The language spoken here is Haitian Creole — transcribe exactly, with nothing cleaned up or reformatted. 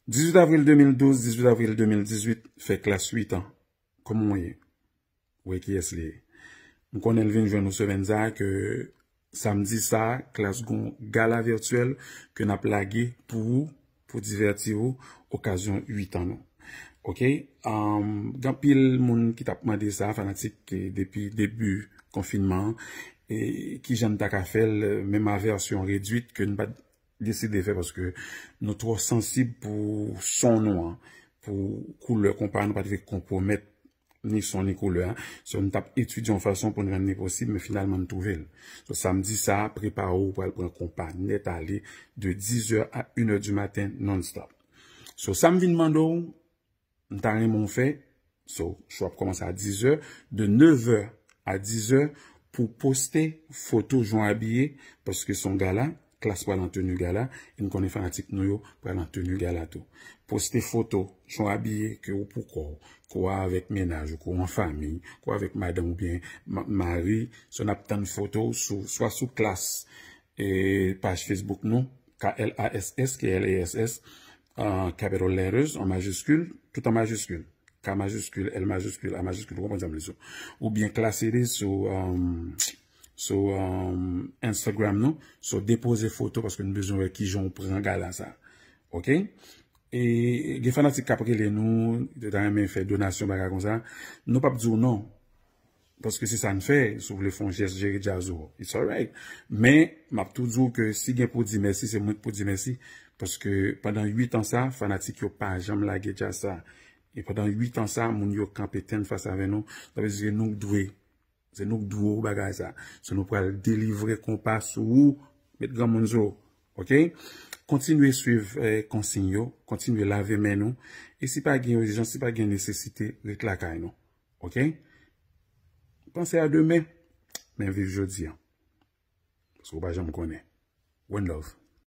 Dizwit avril de mil douz, dizwit avril de mil dizuit, fè Klass uit an. Kòman w ye? Wè kiyès li ye. M konnen l vin jwenn nou semèn sa a ke samdi sa a, Klass gon gala vityèl ke n ap lage pou ou, pou divèti ou, okazyon uit an nou. Oke? Um, gen anpil moun ki t ap mande sa, fanatik, e, depi debi konfinman an, e kijan n ta ka fè l, menm a vèsyon redwit ke n pa t deside fè paske nou twò sansib pou son nou an, pou koulè konpa, nou pa t vle konpwomèt ni son ni koulè a. So, n t ap etidye yon fason pou n rann li posib, men finalman n twouve l. So, samdi sa a, prepare w, w pral pran konpa nèt ale de dizè a inè di maten non-stop. So, sa m vin mande w, m ta renmen w fè, so, show ap kòmanse a dizè, de nevè a dizè, pou poste foto jan w abiye, paske se yon gala, Klass pral an teni gala, e n konnen fanatik nou yo pral an teni gala tou. Poste foto jan w abiye, ke ou pou kò w, ke w avèk mennaj ou, ke w an fanmi, ke w avèk madanm oubyen ma-, mari, so n ap tann foto w sou, swa sou Klass, e, paj Facebook nou, K L A S S, K L A S S, uh, capital letters, an majiskil, tout an majiskil. K majiskil, L majiskil, A majiskil, ou konprann sa m vle di. Oubyen Klass Eddy sou, um, sou, um, Instagram nou. So, depoze foto paske nou bezwen wè kijan w pran gala sa. Oke? E gen fanatik k ap rele nou, yo ta renmen fè donasyon, bagay konsa. Nou p ap di w non. Paske se sa n fè, si w vle fè yon jès jere djaz ou, it's alright. Men, m ap tou di w ke si gen pou di mèsi, se mwen k pou di mèsi. Paske pandan uit an sa, fanatik yo pa janm lage djaz sa. E pandan uit an sa, moun yo kanpe tann fas avè nou. Sa vle di se nou k dwe. Se nou k dwe w bagay sa. Se nou pral delivre konpa sou ou, met granmoun sou ou. Oke? Kontinye swiv, eh, konsiy yo, kontinye lave men nou. E si pa gen ijans, si pa gen nesesite, ret lakay nou. Oke? Panse a demen, men viv jodi a. Paske w pa janm konnen. One love.